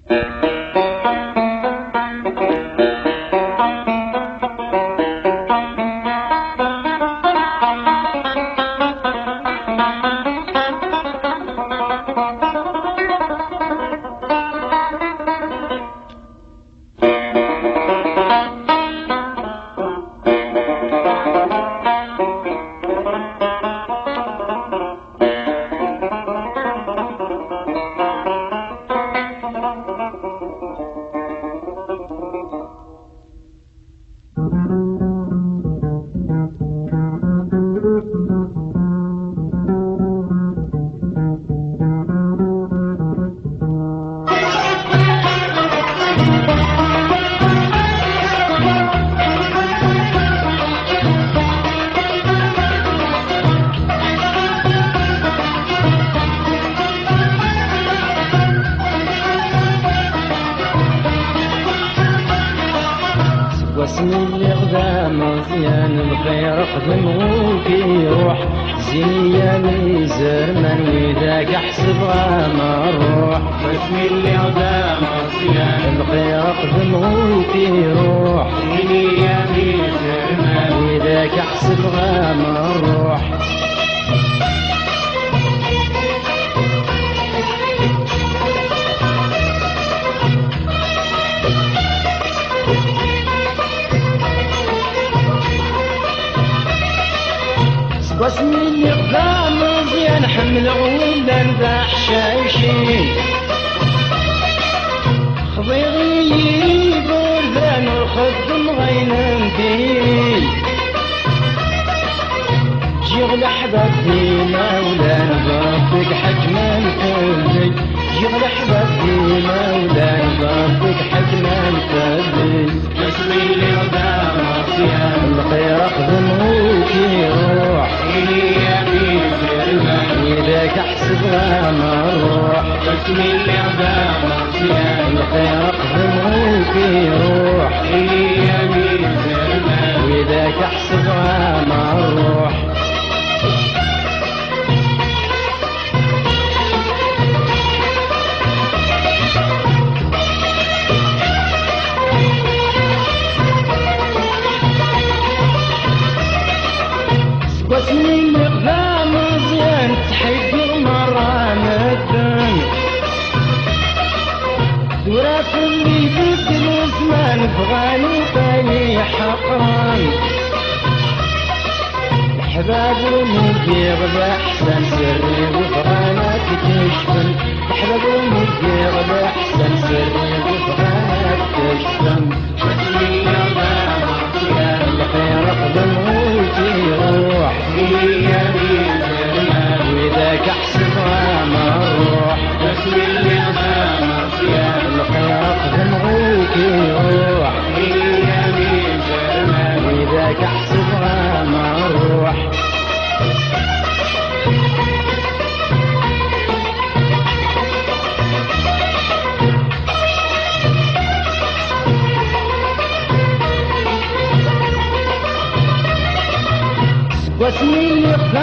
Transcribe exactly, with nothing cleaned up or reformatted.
Seg wasmi lliɣ d ameẓyan, lxir xdem ur k-iruḥ. Zzin-iyi-am izerman, widak ḥesbeɣ am rruḥ. Wasmi lliɣ d ameẓyan, lxir xdem ur k-iruḥ. Zzin-iyi-am izerman, widak ḥesbeɣ am rruḥ. Seg wasmi lliɣ d ameẓyan, ḥemmleɣ wullan d aḥcayci. Xḍiɣ i yigerdan, ur xeddmeɣ ayen n diri. Ǧǧiɣ leḥbab d imawlan, d Ṛebbi i iḥekmen fell-i. Ǧǧiɣ leḥbab d imawlan, d Ṛebbi i iḥekmen fell-i. Asmi lliɣ d ameẓyan, lxir axdem ur k-iruḥ. Ini-am izerman, widak ḥesbeɣ am rruḥ. Asmi lliɣ d ameẓyan, lxir axdem ur k-iruḥ. Ini-am izerman, widak ḥesbeɣ am rruḥ. Seg wasmi lliɣ d ameẓyan, ttḥibbiɣ merra medden. Tura fell-i ibeddel zzman, bɣan iban-i ḥeqren. Leḥbab umi giɣ d aḥsan, sirri-w bɣan ad t-kecfen. Leḥbab umi giɣ d aḥsan, sirri-w bɣan ad t-kecfen. Lxir axdem ur k-iruḥ. Widak ḥesbeɣ am rruḥ. Lxir axdem ur k-iruḥ. Widak ḥesbeɣ am rruḥ. Seg wasmi lliɣ d